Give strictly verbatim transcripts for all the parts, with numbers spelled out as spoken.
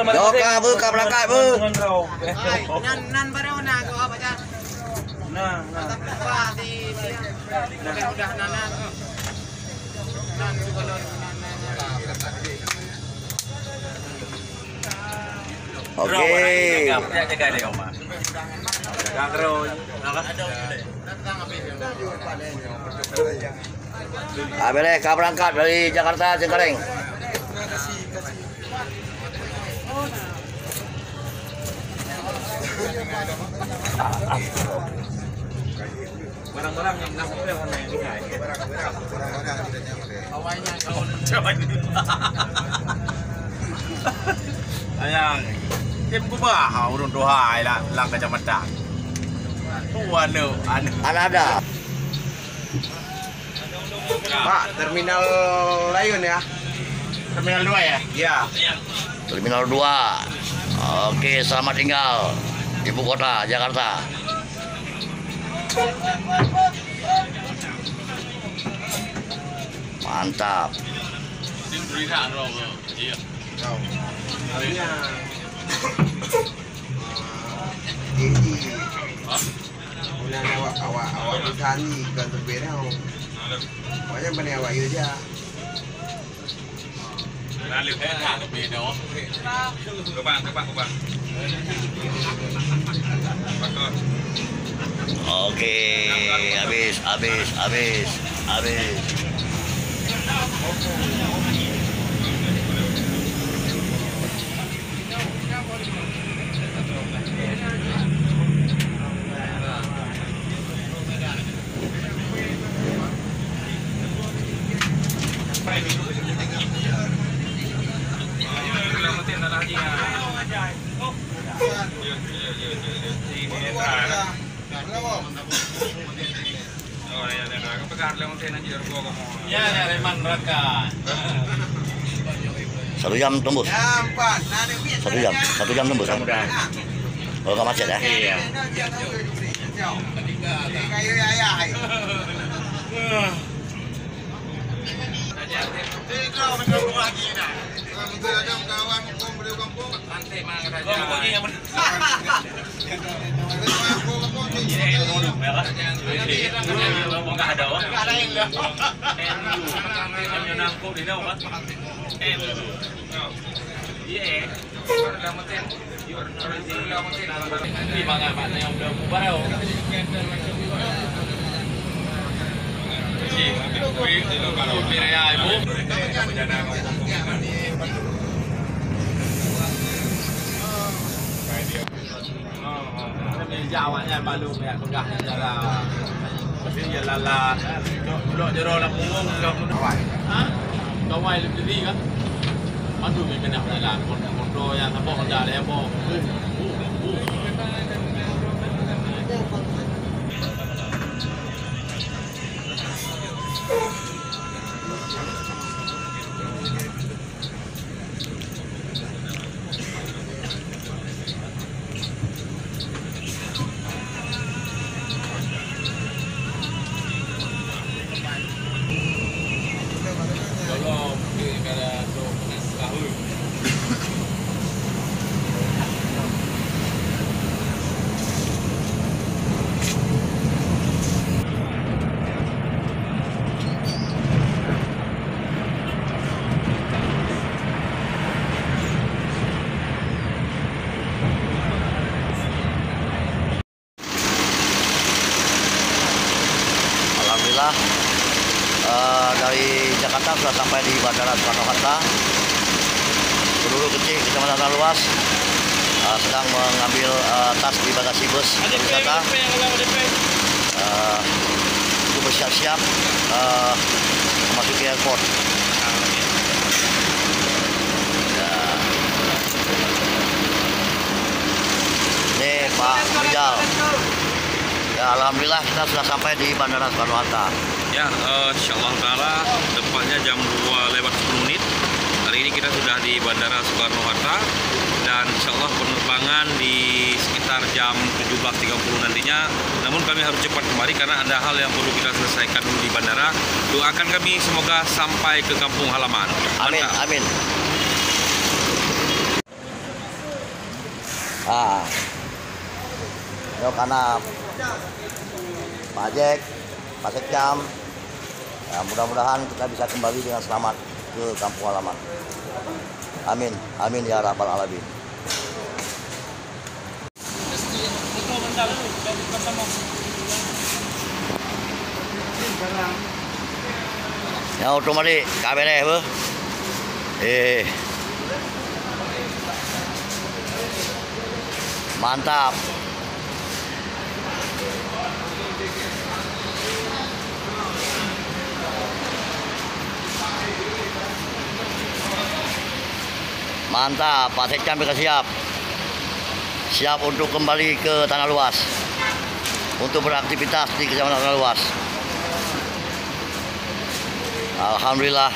Yo ka beu, ka berangkat beu. Nan, nan baru na ko apa dah? Nah, nah. Tapi apa di, di, udah, udah nan, nan. Nan, nan, nan, nan. Oke. Jaga, jaga dia, Oma. Jaga terus. Apa? Abéh ka berangkat dari Jakarta, Cengkareng. Barang-barang yang nak hotel sana yang tinggal. Awalnya kau macam ni. Ayang, tim kubah urun tuha ila lang kacamata. Tuan tu, anu. Anada. Pak, terminal lain ya? Terminal dua ya? Ya. Terminal dua. Oke, selamat tinggal. Ibu kota, Jakarta. Mantap. Iya. Jadi, bulan awak, awak, awak petani bukan terbit tau. Banyak bani awak ya je. Kubang, kubang, kubang. Bagus. Oke, habis, habis, habis, habis. Satu jam tembus. Satu jam, satu jam tembus, ya? Kalau nggak macet, ya? Iya. Meja awaknyan balu pihak peugah cara. Pasti dia lalat. Blok jaroe lam punggong, blok kawai. Ha? Kawai lebih tinggi kan? Madu memang nak jalan. Motor-motor yang saboh dah ada yang bawa. Alhamdulillah, eh, dari Jakarta sudah sampai di Bandara Soekarno-Hatta. Penduduk kecil Kecamatan Luas, eh, sedang mengambil, eh, tas di bagasi bus pariwisata. Eh, untuk bersiap-siap, eh, memasuki airport. Ya. Ni Pak Rijal. Ya, alhamdulillah kita sudah sampai di Bandara Soekarno-Hatta. Ya, eh, insyaallah taala tepatnya jam dua lewat sepuluh menit. Hari ini kita sudah di Bandara Soekarno-Hatta dan insyaallah penerbangan di sekitar jam tujuh belas tiga puluh nantinya. Namun kami harus cepat kembali karena ada hal yang perlu kita selesaikan dulu di bandara. Doakan kami semoga sampai ke kampung halaman. Amin, mantap. Amin. Ha. Nyoe ka na Pak Jack, Pak Sekcam. Ya, mudah-mudahan kita bisa kembali dengan selamat ke kampung halaman. Amin. Amin ya rabbal alamin. Nyoe otomatik ka beres beuh. Eh. Mantap. Mantap, Pak Sekcam ka siap. Siap untuk kembali ke Tanah Luas. Untuk beraktivitas di Kecamatan Tanah Luas. Alhamdulillah.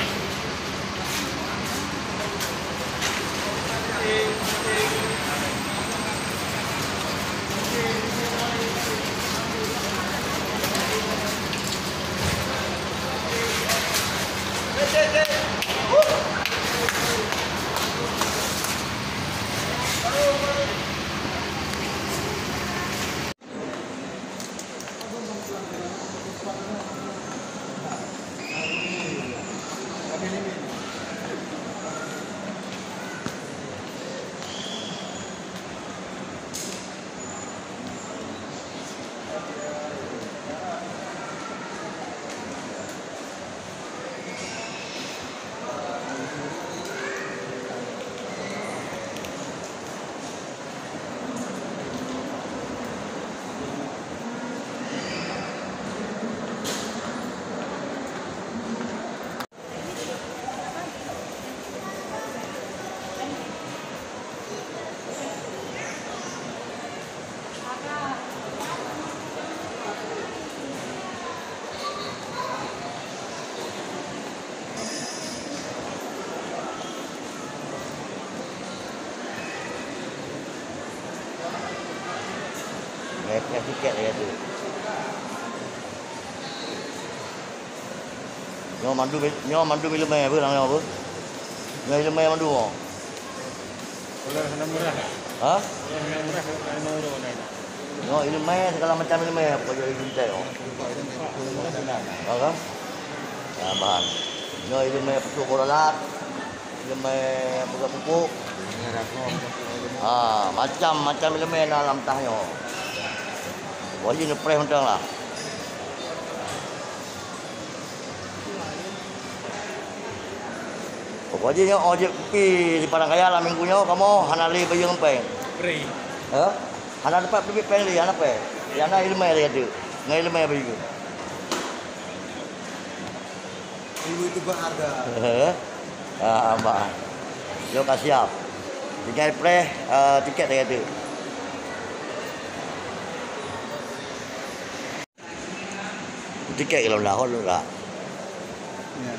Ngon tiket lagèe tu. Nyoe mandum, nyoe mandum ileumèe beuh, lam nyoe beuh. Nyoe ileumèe mandum, oh. Kalau hana murah, eh? Ha? Kalau hana murah, hana murah, hana. Nyoe ileumèe, segala macam ileumèe, bukan jadi ileumèe, oh. Bukan ileumèe, bukan ileumèe. Ha, kan? Nah, bahan. Nyoe ileumèe peutrok bola lat, ileumèe peugah pupuk. Ha, macam-macam ileumèe na lam tah nyoe. Wajib neupreh mantong lah. Pokok jih nyoe ojek kupi di Padang Kaya lam minggu nyoe kamoe hana lé bayeue péng. Free. Hah? Hana dapat peubiet péng lé, hana péng. Hana ileumèe lé tu. Ngon ileumèe bayeue. Ibu itu berharga. Heh. Ah, bah. Nyoe ka siap. Tinggai preh, eh, tiket lagèe tu. Tiket ka lôn lahon lôn rah. Ya.